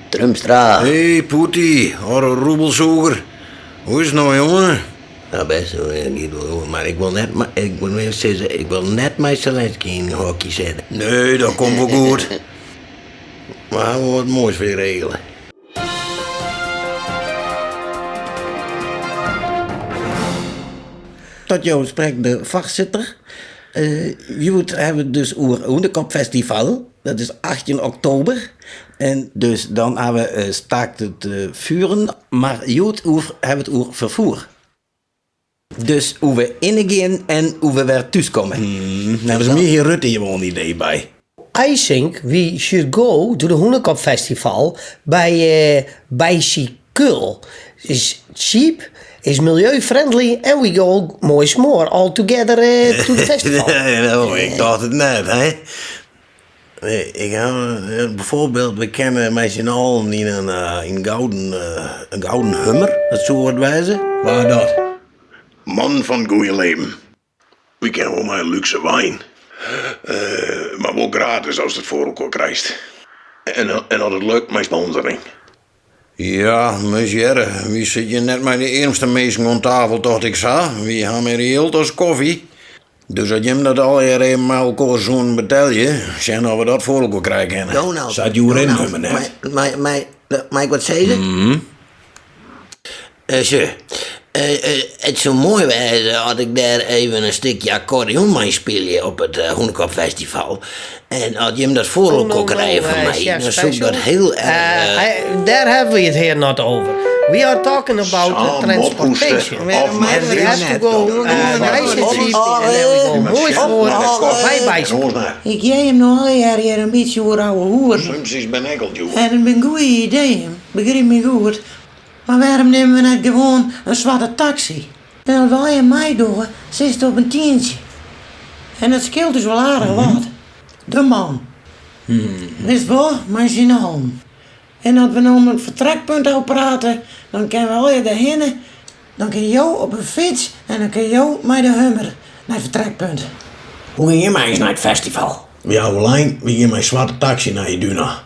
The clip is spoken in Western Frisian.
Trumstra. Hé, Poetie, âlde roebelsûger. Hoe is it no, jonge? Nou, bêst, giet wol goed. Mar ik wol net, ik moat even sizze, ik wol net mei Zelensky yn in hokje sitte. Nee, dat komt wol goed. We hawwe wol wat moais foar dy regele. Tot jo sprekt de foarsitter. Hjoed hawwe we it dus oer Hûnekopfestival. Dat is 18 oktober. En dus dan hawwe we staakt het vuren. Mar hjoed hawwe we it oer ferfier. Dus hoe we yngean en hoe we wer thúskomme. Neffens my hie Rutte hjir wol in idee by. I think we should go to the Hûnekop Festival by bicycle. Is cheap, is milieu-friendly and we go moai smoar all together to the festival. No, ik tocht it net, hè. Ik ha bijvoorbeeld, we kinne mei syn allen yn in gouden, in gouden Hummer, dat soe wat wêze. Wa dat? Man fan it goeie leven. Wy kinne wol mei in lúkse wein, mar wol gratis ast it foar elkoar krijst. En as it lukt mei sponsoring. Ja, mis hearre, wy sitte hjir net mei de earmste minsken oan tafel, tocht ik sa. Wy ha mear jild as kofje. Dus as jim dat allegear even mei elkoar soenen betelje, sjen oft we dat foar elkoar krije kinne. Donald, Sa djoer Donald, in Hummer net. Mei, mei, mei ik wat sizze? Sjoch, it soe moai wêze as ik dêr even in stikje akkordeon mei spylje op it Hûnekopfestival. En as jim dat foar elkoar krije fan my, dan soe ik dat hiel erch. There have we it here not over. We are talking about transportation. And we have to go nice and cheap and then we go moai smoar by bicycle. Ik hear jim no allegear hjir in bytsje oer ouwehoeren. Assumpsjes binne ek al djoer. En it binne goede ideeën, begryp my goed. Mar wêrom nimme we net gewoan in swarte taksy? En as we allegear meidogge, sitst op in tientsje. En dat skeelt dus wol aardich wat. De man. Witst wol, mei syn allen. En as we no om it fertrekpunt ôf prate, dan kinne we allegear dêrhinne. Dan kin jo op 'e fyts en dan kin jo mei de Hummer nei it fertrekpunt. Hoe gean jim eins nei it festival? Wy hawwe lein, wy gean mei swarte taksy nei Iduna.